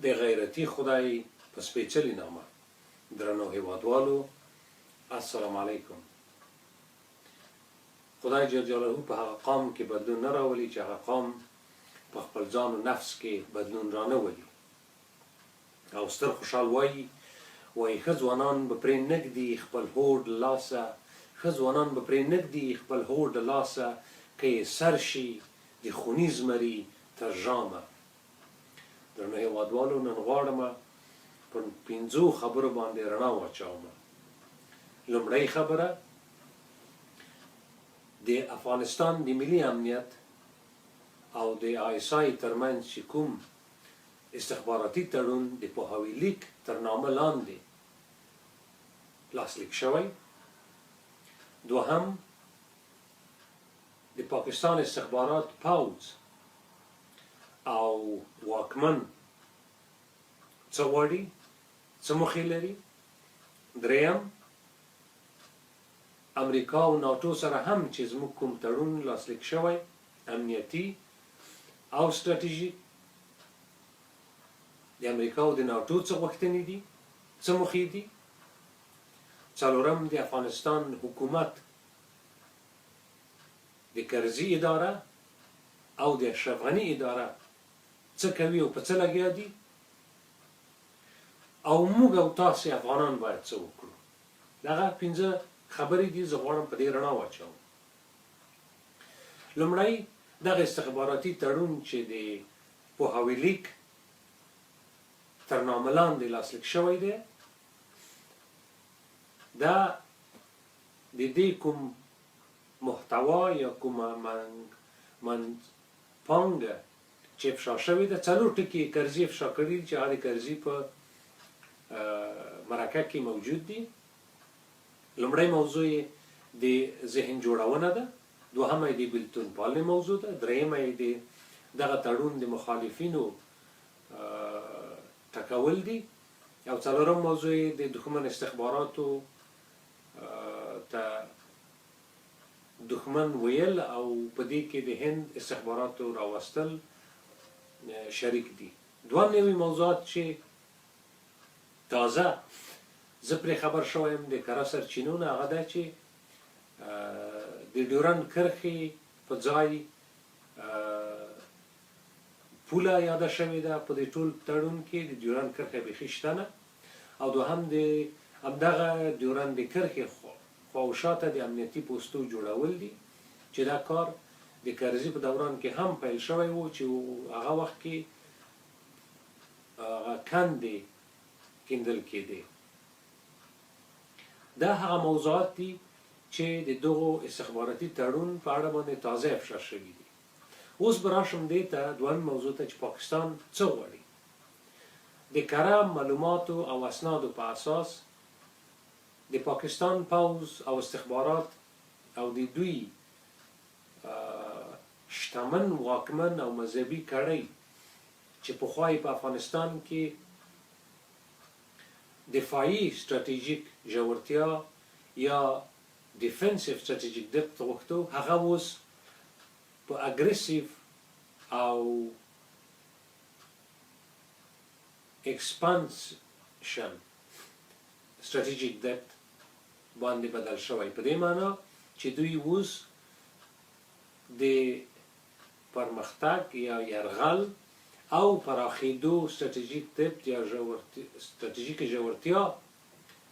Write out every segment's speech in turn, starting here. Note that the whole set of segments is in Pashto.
د غیرتي خدای په سپېڅلي نامه درنو هېوادوالو السلام علیکم. خدای جل جلاله په هغه قام کې بدلون نه راولي چې هغه قام په خپل ځان و نفس کې بدلون رانه ولي. او ستر خوشحال وايي، وايي ښه ځوانان به پرې نه ږدي خپل هوډ له لاسه، ښه ځوانان به پرې نه ږدي خپل هوډ له لاسه که يې سر شي د خوني زمري تر ژامه. درنو هېوادوالو نن غواړم پر پنځو خبرو باندې رڼا واچوم. لومړۍ خبره، د افغانستان د ملي امنیت او د آی اس آی ترمنځ چې کوم استخباراتي تړون د پوهاوي لیک تر نامه لاندې لاسلیک شوی، دوهم، د پاکستان استخبارات پوځ او واکمن څه غواړي، څه موخې لري؟ درېیم، امریکا او ناټو سره هم چې زموږ کوم تړون لاسلیک شوی، امنیتي او ستراتیژیک، د امریکا او د ناټو څه غوښتنې دي، څه موخې دي؟ څلورم، د افغانستان حکومت، د کرزي اداره او د اشرف غني اداره څه کوي او په څه لګیا دي او موږ او تاسې افغانان باید څه وکړو؟ دغه پنځه خبرې دي، زه غواړم په دې رڼا واچوم. لومړی، دغه استخباراتي تړون چې د پوهاوي لیک تر نامه لاندې لاسلیک شوی دی، دا د دې کوم محتوا یا کومه منځپانګه چې افشا شوې ده، څلور ټکي یې کرزي افشا کړي دي چې هغه د کرزي په مرکه کې موجود دي. لومړۍ موضوع یې د ذهن جوړونه ده، دوهمه یې د بېلتون پالنې موضوع ده، درېیمه یې د دغه تړون د مخالفینو ټکول دي او څلورم موضوع یې د دښمن استخباراتو ته دښمن ویل او په دې کې د هند استخباراتو راوستل شریک دي. 92 موضوعات چې تازه زه پرې خبر شوی یم د کره سرچینو نه، هغه دا چې د ډیورنډ کرښې په ځای پوله یاده شوې ده، په دې ټول تړون کې د ډیورنډ کرښه بیخي شته نه، او دوهم د همدغه ډیورنډ د کرښې خواوشا ته د امنیتي پوستو جوړول دي چې دا کار د کرزي په دوران کې هم پیل شوی وو چې هغه وخت کې هغه کندې کیندل کېدې. دا هغه موضوعات دي چې د دغو استخباراتي تړون په اړه باندې تازه افشا شوي دي. اوس به راشم دې ته دوهمې موضوع ته چې پاکستان څه غواړي؟ د کره معلوماتو او اسنادو په اساس د پاکستان پوځ او استخبارات او د دوی شتمن واکمن او مذهبي کړۍ چې پخوا یې په افغانستان کې دفاعي ستراتیژیک ژورتیا یا Defensive Strategic Depth غوښتو، هغه اوس په اګریسیو او Expansion Strategic Depth باندې بدل شوی، په دې مانا چې دوی اوس د پرمختګ یا یرغل او پراخېدو ستراتیژیک دپت یا ستراتیژیکې ژورتیا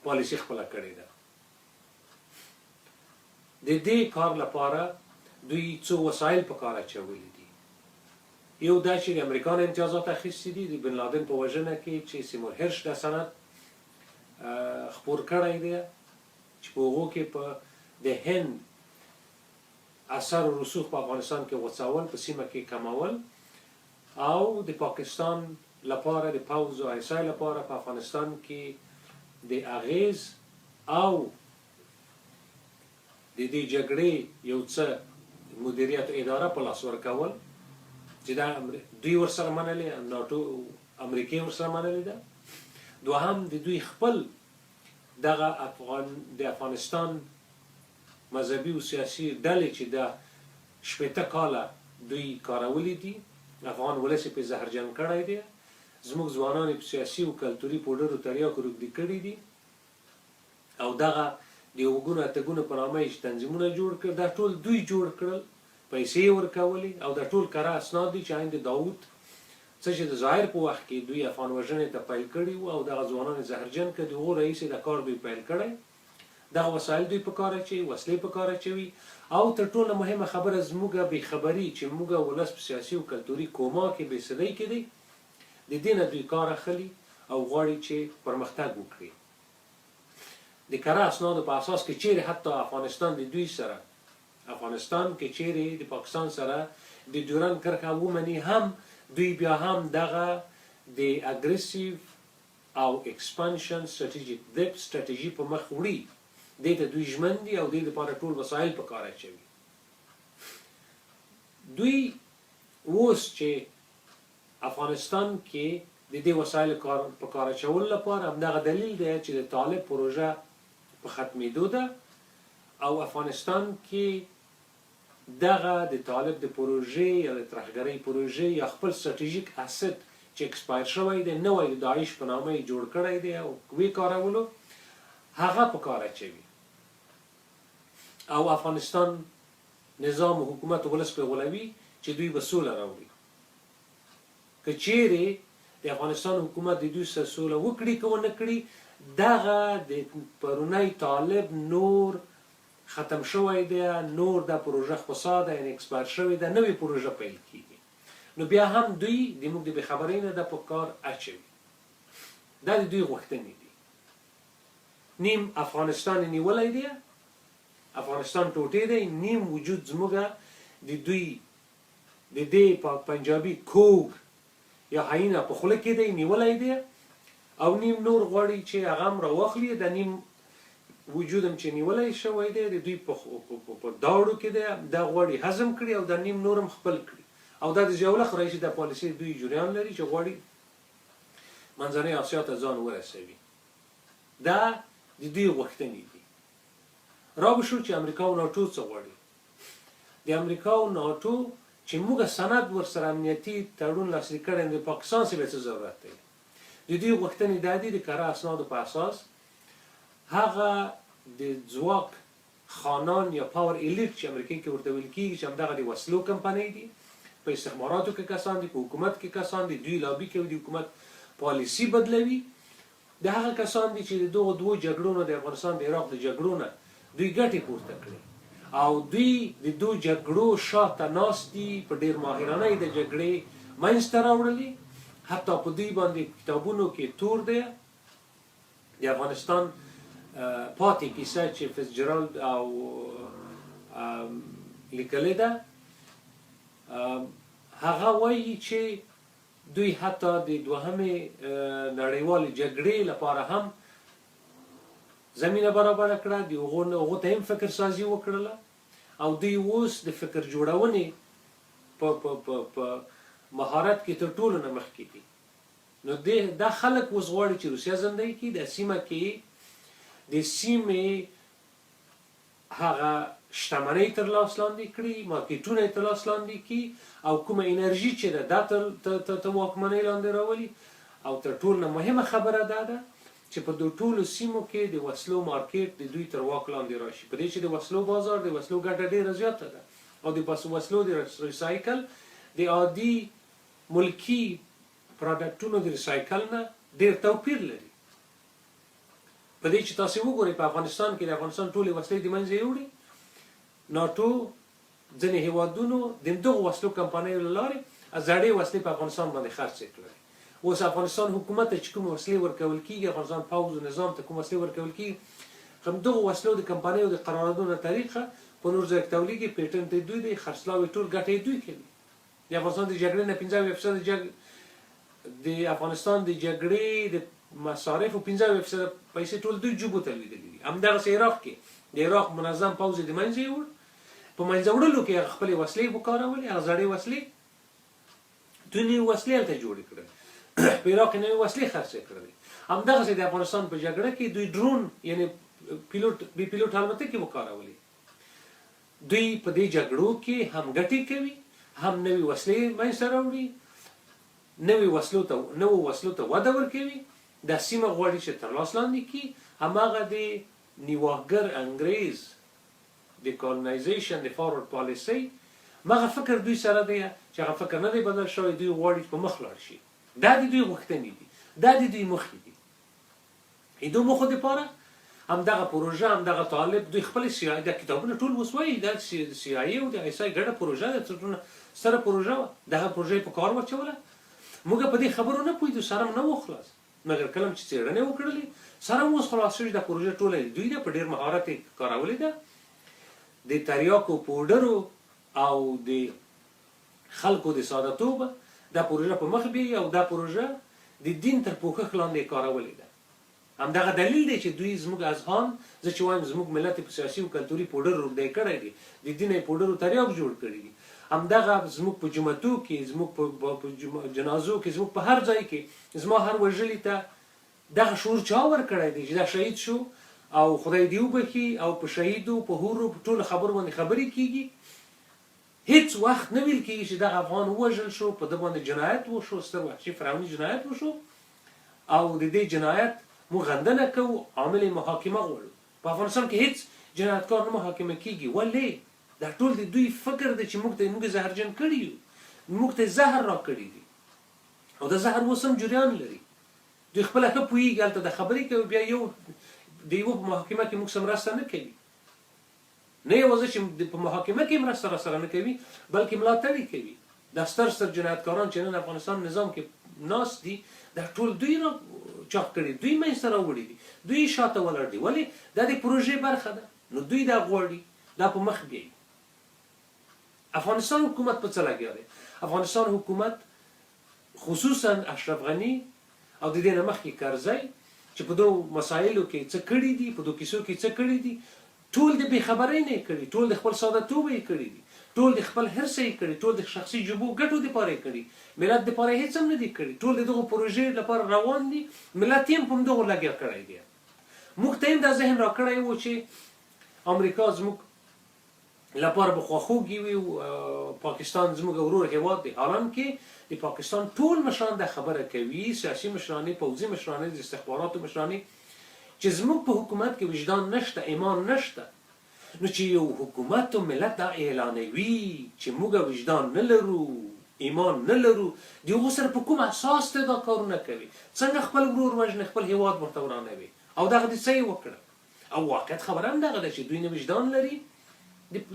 پالیسي خپله کړې ده. د دې کار لپاره دوی څو وسایل په کار اچولي دي. یو دا چې د امریکا نه امتیازات اخیستي دي، د بن لادن په وژنه کې چې سیمور هرش دا سند خپور کړی دی چې په هغو کې په د هند اثر و رسوخ په افغانستان کې غوڅول، په سیمه کې کمول او د پاکستان لپاره د پوځ او آی اس آی لپاره په افغانستان کې د اغیز او د دې جګړې یو څه مدیریت او اداره په لاس ورکول چې دا دوی ورسره منلې، ناټو امریکې ورسره منلې ده. دوهم د دوی خپل دغه افغان د افغانستان مذهبي او سیاسي ډلې چې دا 60 کاله دوی کارولي دي، افغان ولس یې پرې زهرجن کړی دی، زموږ ځوانان یې په سیاسي او کلتوري پوډرو تریاکو روږدي کړي دي او دغه د اووګونو اتګونو په نامه یې چې تنظیمونه جوړ کړل دا ټول دوی جوړ کړل، پیسې یې ورکولې او دا ټول کره اسناد دي چې عین د داود څه چې د ظاهر په وخت کې دوی افغان وژنې ته پیل کړي وو او دغه ځوانان یې زهرجن کړل، د هغو راهیسې دا کار دوی پیل کړی. دغه وسایل دوی په کار اچوي، وسلې په کار اچوي او تر ټولو مهمه خبره زموږ بې خبري چې موږ ولس په سیاسي او کلتوري کوما کې بې سدۍ کې دی، د دې نه دوی کار اخلي او غواړي چې پرمختګ وکړي. د کره اسنادو په اساس که چیرې حتی افغانستان د دوی سره افغانستان که چیرې د پاکستان سره د ډیورند کرښه ومني هم دوی بیا هم دغه د اګریسیو او اکسپنشن سټراټیژیک دپ سټراټیژي په مخ وړي، دې ته دوی ژمن دي او دې لپاره ټول وسایل په کار اچوي. دوی اوس چې افغانستان کې د دې وسایلو کار په کار اچولو لپاره همدغه دلیل دی چې د طالب پروژه په ختمېدو ده او افغانستان کې دغه د طالب د پروژې یا د ترهګرۍ پروژې یا خپل ستراتیژیک اسټ چې اکسپایر شوی دی، نوی د داعش په نامه یې جوړ کړی دی او ویې کارولو، هغه په کار اچوي او افغانستان نظام او حکومت او ولس پرې غولوي چې دوی به سوله راوړي. که چیرې د افغانستان حکومت د دوی سره سوله وکړي که ونه کړي، دغه د پرونی طالب نور ختم شوی دی، نور دا پروژه خوسا ده یعنی اکسپایر شوی ده، نوې پروژه پیل کیږي نو بیا هم دوی د موږ د بې خبرۍ نه دا په کار اچوي. دا د دوی غوښتنې دي. نیم افغانستان یې نیولی دی، افغانستان ټوټې دی، نیم وجود زموږ د دوی د دې پنجابي کوږ یا هاینه په خوله کې دی نیولی دی او نیم نور غواړي چې هغه هم راواخلي. دا نیم وجود هم چې نیولی شوی دی د دوی په داړو کې دی، دا غواړي هضم کړي او دا نیم نور هم خپل کړي. او دا د ضیاءالحق راهیسې دا پالیسي د دوی جریان لري چې غواړي منځنۍ آسیا ته ځان ورسوي. دا د دوی غوښتنې دي. را به شو چې امریکا او ناټو څه غواړي. د امریکا او ناټو چې موږ سند ورسره امنیتي تړون لاسلیک کړی نو د پاکستان سره بیا څه ضرورت دی؟ د دوی غوښتنې دا دي، د کره اسنادو په اساس هغه د ځواک خانان یا پاور ایلیټ چې امریکې کې ورته ویل کیږي چې همدغه د وسلو کمپنۍ دي، په استخباراتو کې کسان دي، په حکومت کې کسان دي، دوی لابي کوي، د حکومت پالیسي بدلوي، دا هغه کسان دي چې د دغو دوو جګړو نه، د افغانستان د عراق د جګړو نه دوی ګټې پورته کړې او دوی د دو جګړو شا ته ناست دي، په ډېر ماهرانه یې د جګړې منځ ته راوړلې، حتی په دوی باندې کتابونو کې تور دی. د افغانستان پاتې کیسه چې فزجرالد او لیکلې ده، هغه وایي چې دوی حتی د دوهمې نړیوالې جګړې لپاره هم زمینه برابره کړه، د هغو هغو ته هم فکر سازي وکړله او دوی اوس د فکر جوړونې په په په په مهارت کې تر ټولو نه مخکې دي. نو دې دا خلک اوس غواړي چې روسیه زندۍ کړي، د سیمه کې د سیمې هغه شتمنۍ تر لاس لاندې کړي، مارکیټونه یې تر لاس لاندې کړي او کومه انرژي چې ده دا تر واکمنۍ لاندې راولي. او تر ټولو نه مهمه خبره دا ده چې په دو ټولو سیمو کې د وسلو مارکیټ د دوی تر واک لاندې راشي، په دې چې د وسلو بازار د وسلو ګټه ډیره زیاته ده او د وسلو د ریسایکل د عادي ملکي پراډکټونو د ریسایکل نه ډیر توپیر لري. په دې چې تاسې وګورئ په افغانستان کې د افغانستان ټولې وسلې د منځه یوړي، ناټو ځینې هیوادونو د دغو وسلو کمپنیو له لارې زړې وسلې په افغانستان باندې خرڅې کړلې. اوس افغانستان حکومت ته چې کومې وسلې ورکول کیږي، افغانستان پوځ او نظام ته کوم وسلې ورکول کیږي، هم دغو وسلو د کمپنیو د قراردادونو طریقه په نور ځای کې تولیدي، پیټنټ یې دوی دی، خرڅلاو یې ټول ګټه یې دوی کوي. د افغانستان د جګړې نه 75 فیصده جګ د افغانستان د جګړې د مصارفو 75 فیصده پیسې ټول دوی جوبو ته لوېدلې دي. همدغسې عراق کې د عراق منظم پوځ یې د منځه یوړ، په منځه وړلو کې هغه خپلې وسلې وکارولې، هغه زړې وسلې، دوی نوې وسلې هلته جوړې کړلې، په عراق کې نوې وسلې خرڅې کړلې. همدغسې د افغانستان په جګړه کې دوی ډرون یعنې پیلوټ بې پیلوټ الوتکې وکارولې. دوی په دې جګړو کې هم ګټې کوي، هم نوې وسلې منځته راوړي. نوې وسلو ته نوو وسلو ته وده ورکوي، دا سیمه غواړي چې تر لاس لاندې کړي. هماغه د نیواکګر انګریز د کالونایزیشن د فارورډ پالیسۍ مغه فکر دوی سره دی چې هغه فکر نه دی بدل شوی. دوی غواړي چې په مخ لاړ شي. دا د دوی غوښتنې دي، دا د دوی موخې دي. د دوی موخو دپاره همدغه پروژه، همدغه طالب، دوی خپل سي آی دا کتابونه ټول اوس وایي، دا سي آی او د آی اس آی ګډه پروژه ده، څه ستره پروژه وه. دغه پروژه یې په کار واچوله. موږ په دې خبرو نه پوهېدو، سر هم نه و خلاص، مګر کله چې څېړنې وکړلې، سر هم اوس خلاص شوی. دا پروژه ټوله دوی ده، په ډېر مهارت یې کارولې ده. د تریاکو پوډرو او د خلکو د ساده توب دا پروژه په مخ بیایي او دا پروژه د دین تر پوښښ لاندې کارولې ده. همدغه دلیل دی چې دوی زموږ اذهان، زه چې وایم زموږ ملت یې په سیاسي او کلتوري پوډر روږدی کړی دی، د دینه یې پوډرو تریاک جوړ کړي دي. همدغه زموږ په جوماتو کې، زموږ په جنازو کې، زموږ په هر ځای کې، زما هر وژلي ته دغه شعور چا ورکړی دی چې دا شهید شو او خدای دې وبخښي، او په شهیدو، په حورو، په ټولو خبرو باندې خبرې کیږي. هیڅ وخت نه ویل کیږي چې دغه افغان ووژل شو، په ده باندې جنایت وشو، ستر وحشي فرعوني جنایت وشو او د دې جنایت موږ غندنه کوو، عامل یې محاکمه غواړو. په افغانستان کې هیڅ جنایتکار نه محاکمه کیږي. ولې؟ دا ټول د دوی فکر دی چې موږ ته موږ زهرجن کړي یو، موږ ته زهر راکړي دي او دا زهر اوس هم جریان لري. دوی خپله ښه پوهیږي، هلته د خبرې کوي، بیا یو د یوه په محاکمه کې موږ سره مرسته نه کوي. نه یوازې چې په محاکمه کې مرسته راسره نه کوي، بلکې ملاتړ یې کوي. دا ستر ستر جنایتکاران چې نن افغانستان نظام کې ناست دي، دا ټول دوی را چاق کړي، دوی منځته راوړي دي، دوی شاته ولاړ دي. ولې؟ دا د پروژې برخه ده، نو دوی دا غواړي دا په مخ بیایي. افغانستان حکومت په څه لګیا دی؟ افغانستان حکومت، خصوصا اشرف غني او د دې نه مخکې کرزی، چې په دو مسایلو کې څه کړي دي، په دو کیسو کې څه کړي دي، ټول د بې خبرۍ نه یې کړي، ټول د خپل ساده توبه یې کړي دي، ټول د خپل حرصه یې کړي، ټول د شخصي جبو ګټو دپاره یې کړي، ملت دپاره یې هېڅ هم نه دي کړي. ټول د دغو پروژې لپاره روان دي، ملت یې هم په همدغو لګیا کړی دی. موږ ته هم دا ذهن راکړی و چې امریکا زموږ لپاره به خواخوږي وي، پاکستان زموږ ورور هیواد دی. حالانکه د پاکستان ټول مشران دا خبره کوي، سیاسي مشران، پوځي مشران، د استخباراتو مشران، چې زموږ په حکومت کې وجدان نشته، ایمان نشته. نو چې یو حکومت او ملت دا اعلانوي چې موږ وجدان نه لرو، ایمان نه لرو، د هغو سره په کوم اساس ته دا کارونه کوي؟ څنګه خپل ورور وژني، خپل هیواد ورته ورانوي او دغه دې څه یې وکړه؟ او واقعیت خبره هم دغه ده چې دوی نه وجدان لري،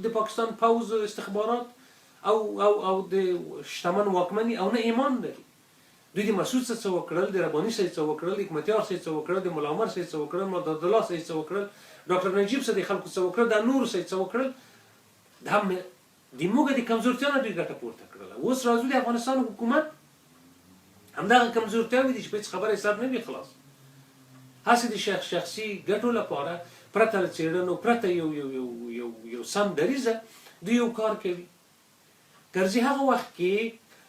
د پاکستان پوځ، استخبارات او او او د شتمن واکمني، او نه ایمان لري. دوی د مسعود څه څه وکړل، د رباني څه څه وکړل، د حکمتیار څه څه وکړل، د ملا عمر څه څه وکړل، ملا څه څه وکړل، ډاکټر نجیب څه د خلکو څه وکړل، دا نور څه څه وکړل. دا د موږ د کمزورتیا نه دوی ګټه پورته کړله. اوس راځو، د افغانستان حکومت همدغه کمزورتیاوې دي چې په هېڅ خبره یې سر نه وي خلاص. هسې د شخصي ګټو لپاره، پرته له څېړنو، پرته یو یو یو یو یو سم دریځه دوی یو کار کوي. کرزي هغه وخت کې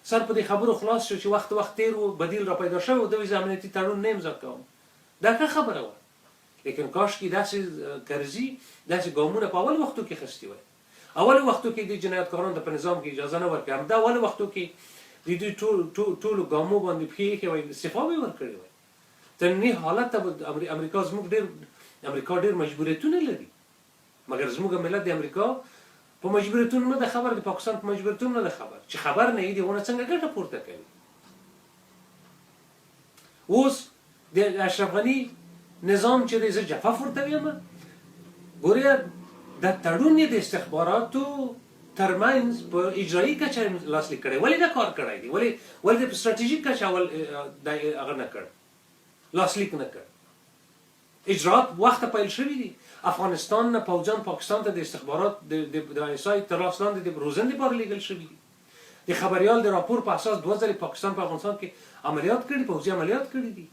سر په دې خبرو خلاص شو چې وخت وخت تیر و، بدیل را پیدا شوی و، دوی زه امنیتي تړون نه امضا کوم. دا ښه خبره وه، لیکن کاشکې داسې کرزي داسې ګامونه په اول وختو کې خستي وای. اول وختو کې د جنایتکارانو ته په نظام کې اجازه نه ورکړي. همدا اول وختو کې د دوی ټولو ګامو باندې پښې ایښې وای، استعفا به یې ورکړې وای. تر ني حالت ته امریکا زموږ ډېر، امریکا ډېر مجبوریتونه لري، مګر زموږ ملت د امریکا په مجبوریتونو نه ده خبر، د پاکستان په مجبوریتونو نه ده خبر. چې خبر نه یې، د هغو نه څنګه ګټه پورته کوي؟ اوس د اشرف غني نظام چې دی، زه جفاف ورته ویم، ګورې د تړون یې د استخباراتو ترمنځ په اجرایي کچه لاسلیک کړی. ولې دا کار کړی دی؟ ولې په ستراتیژیک کچه اول دا هغه نه کړ، لاسلیک نه کړ؟ اجرات وخته پیل شوي دي. افغانستان نه پوځیان پاکستان ته د استخبارات د آی اس آی تر لاس لاندې د روزنې لپاره لیږل شوي دي. د خبریال د راپور په اساس دوه ځلې پاکستان په افغانستان کې عملیات کړي، پوځي عملیات کړي دي.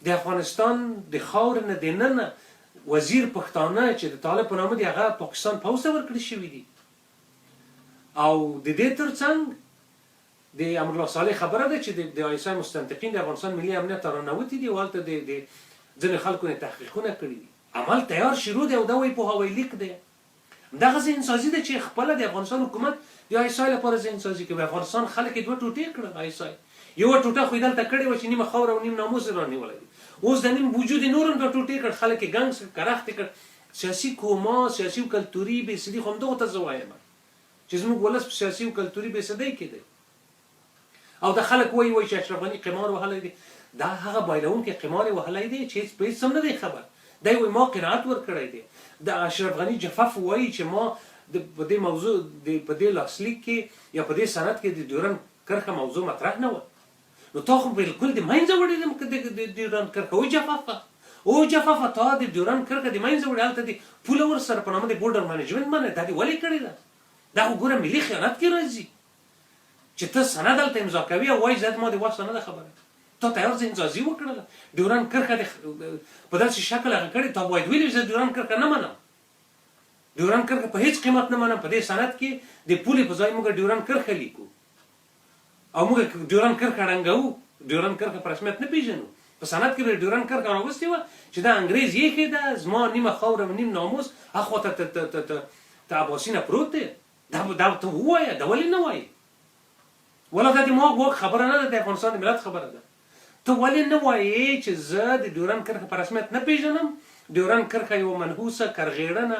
د افغانستان د خاورې نه دننه وزیر پښتانه چې د طالب په نامه دی، هغه پاکستان پوځ ته ورکړي شوي دي. او د دې ترڅنګ د امرالله صالح خبره ده چې د آی اس آی مستنطقین د افغانستان ملي امنیت ته راننوتي دي او هلته د ځینې خلکو نه تحقیقونه کړي دي. عمل تیار شروع دی او دا وایي پوهاوی لیک دی. دغه ذهن سازي ده چې خپله د افغانستان حکومت د آی اس آی لپاره ذهن سازي کوي. افغانستان خلک یې دوه ټوټې کړل. آی اس آی یوه ټوټه خو یې دلته کړې وه چې نیمه خاوره او نیم ناموس یې رانیولی دی. اوس د نیم وجود یې نور هم دوه ټوټې کړ، خلک یې ګنګس کړ، کرخت یې کړ. سیاسي کوما، سیاسي او کلتوري بې سدي خو همدغو ته زه وایم چې زموږ ولس په سیاسي او کلتوري بې سدۍ کې دی. او دا خلک وایي وایي چې اشرف غني قمار وهلی دی. دا هغه بایلونکی قمار یې وهلی دی چې هېڅ په هېڅ هم نه دی خبر. دی وایي ما قناعت ورکړی دی. د اشرف غني جفف وایي چې ما د په دې موضوع د په دې لاسلیک کې یا په دې سند کې د ډیورنډ کرښه موضوع مطرح نه وه. نو تا خو بلکل د منځه وړې د ډیورنډ کرښه او جففه او جففه تا د ډیورنډ کرښه د منځه وړې هلته د پوله ورسره په نامه د بورډر منیجمنټ باندې دا دې ولې کړې ده؟ دا خو ګوره ملي خیانت کې راځي. چې ته سند هلته امضا کوي او وایي چې دا ما د وسه نه ده خبره، تا تیار ذهن سازي وکړله، ډیورنډ کرښه دې په داسې شکل هغه کړې، تا باید ویلي چې زه ډیورنډ کرښه نه منم، ډیورنډ کرښه په هیڅ قیمت نه منم، په دې سند کې د پولې په ځای موږ ډیورنډ کرښه لیکو او موږ ډیورنډ کرښه ړنګوو، ډیورنډ کرښه په رسمیت نه پیژنو. په سند کې به ډیورنډ کرښه راوستې وه چې دا انګریز یې ده، زما نیمه خاوره او نیم ناموس اخوا ته ته اباسینه پروت دی. دا دا ته ووایه، دا ولې نه وایې؟ ولا دا د ما واک خبره نه ده، د افغانستان د ملت خبره ده. ته ولې نه وایې چې زه د ډیورنډ کرښه په رسمیت نه پیژنم؟ ډیورنډ کرښه یوه منحوسه کرغیړنه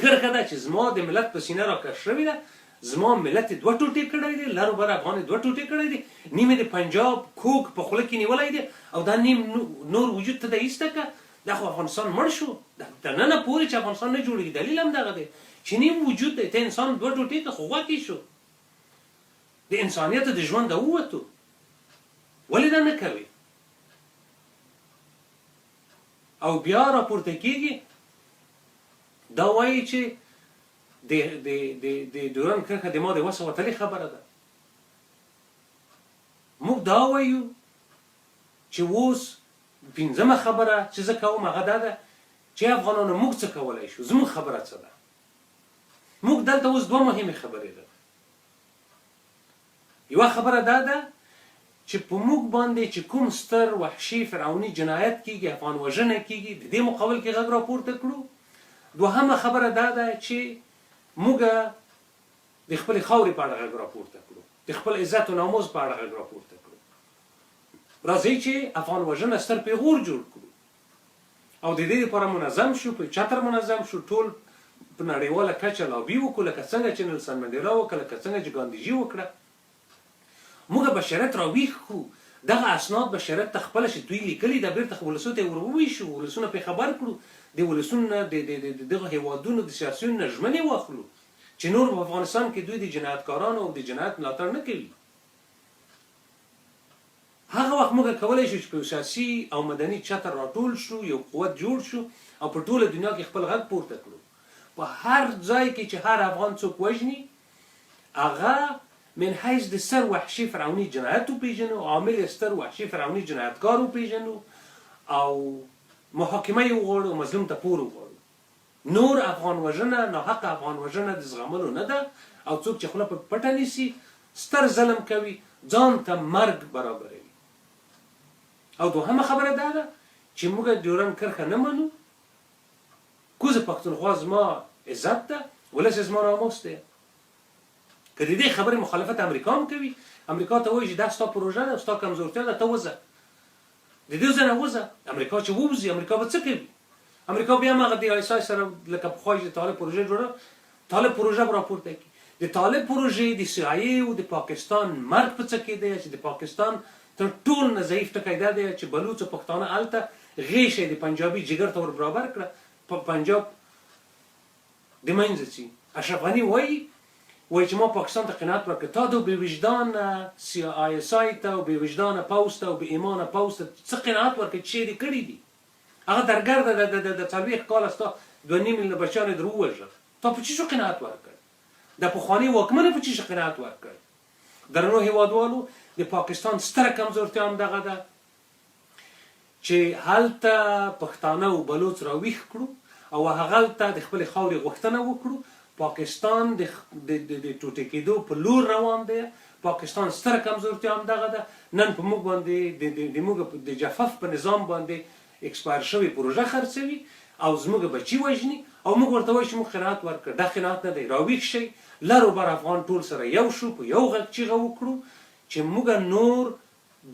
کرښه ده چې زما د ملت په سینه راکش شوې ده، زما ملت یې دوه ټوټې کړی دی، لر و بر افغان یې دوه ټوټې کړی دی، نیم یې د پنجاب کوږ په خوله کې نیولی دی او دا نیم نور وجود ته د ایسته که. دا خو افغانستان مړ شو د دننه پورې چې افغانستان نه جوړیږي، دلیل هم دغه دی چې نیم وجود دی، ته انسان دوه ټوټې که خو غوښې شو د انسانیت د ژونده ووتو، ولې دا نه کوي؟ او بیا راپورته کیږي دا وایي چې د د د د ډیورنډ کرښه د ما د وسه وتلې خبره ده. موږ دا وایو چې اوس پنځمه خبره چې زه کوم هغه دا ده چې افغانانو موږ څه کولای شو، زموږ خبره څه ده؟ موږ دلته اوس دوه مهمې خبرې لرو. یوه خبره دا ده چې په موږ باندې چې کوم ستر وحشي فرعوني جنایت کیږي، افغان وژنه کیږي، د دې مقابل کې غږ راپورته کړو. دوهمه خبره دا ده چې موږ د خپلې خاورې په اړه غږ راپورته کړو، د خپل عزت او ناموس په اړه غږ راپورته کړو. راځئ چې افغان وژنه ستر پیغور جوړ کړو او د دې لپاره منظم شو، په چتر منظم شو، ټول په نړیواله کچه لابي وکړو، لکه څنګه چې نلسن منډیلا وکړه، لکه څنګه چې ګاندیجي وکړه. موږ بشریت راویښ کړو، دغه اسناد بشریت ته خپله چې دوی لیکلي دا بیرته ولسو ته یې ور وویشو، ولسونه پرې خبر کړو، د ولسونو نه د دغو هیوادونو د سیاسیونو نه ژمنې واخلو چې نور په افغانستان کې دوی د جنایتکارانو او د جنایت ملاتړ نه کوي. هغه وخت موږ کولای شو چې په یو سیاسي او مدني چتر راټول شو، یو قوت جوړ شو او په ټوله دنیا کې خپل غږ پورته کړو. په هر ځای کې چې هر افغان څوک وژني، هغه من حیث د ستر وحشي فرعوني جنایت وپېژنو، عامل یې ستر وحشي فرعوني جنایتکار وپېژنو او محاکمه یې وغواړو او مظلوم ته پور وغواړو. نور افغان وژنه، ناحقه افغان وژنه د زغملو نه ده او څوک چې خوله په پټه نیسي ستر ظلم کوي، ځان ته مرګ برابروي. او دوهمه خبره دا ده چې موږ ډیورنډ کرښه نه منو، کوزه پښتونخوا زما عزت ده، ولس یې زما ناموس دی. که د دې خبرې مخالفت امریکا هم کوي، امریکا ته وایي چې دا ستا پروژه ده او ستا کمزورتیا ده، ته وځه. د دې ځای نه وځه. امریکا چې ووځي، امریکا به څه کوي؟ امریکا بیا هم هغه د آی اس آی سره لکه پخوا چې د طالب پروژه جوړه، طالب پروژه به راپورته کړي. د طالب پروژې د سي آی ای او د پاکستان مرګ په څه کې دی چې د پاکستان تر ټول نه ضعیف ټکی دا دی چې بلوڅ او پښتانه هلته غیښه د پنجابي جګر ته ور برابر کړه، په پنجاب د منځه ځي. اشرف غني وايي وايي چې ما پاکستان ته قناعت ورکړ، تا دو بې وجدانه سي آی اس آی ته او بې وجدانه پوځ ته او بې ایمانه پوځ ته څه قناعت ورکړ چې دې کړي دي؟ هغه درګرده د د د 40 کاله ستا 2.5 میلیونه بچیان یې در ووژل، تا په چیشو قناعت ورکړ؟ د پخواني واکمنو په چیشو قناعت ورکړ؟ درنو هیوادوالو، د پاکستان ستره کمزورتیا هم دغه ده چې هلته پښتانه او بلوڅ راویښ کړو او هغلته د خپلې خاورې غوښتنه وکړو. پاکستان د د ټوټې کېدو په لور روان دی. پاکستان ستره کمزورتیا هم دغه ده. نن په موږ باندې د د موږ د جفف په نظام باندې ایکسپایر شوې پروژه خرڅوي او زموږ بچي وژني او موږ ورته وایو چې موږ قناعت ورکړ. دا قناعت نه دی. راویښ شئ، لر او بر افغان ټول سره یو شو، په یو غږ چیغه وکړو. چې موږ نور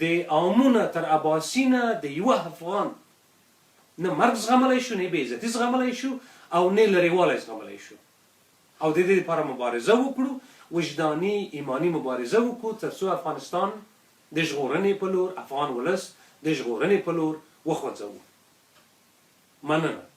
د آمو نه تر اباسینه د یوه افغان نه مرګ زغملی شو، نه بې عزتي زغملی شو او نه لرېوالی زغملی شو او د دې لپاره مبارزه وکړو، وجداني، ایماني مبارزه وکړو تر څو افغانستان د ژغورنې په لور، افغان ولس د ژغورنې په لور وخوځوو. مننه.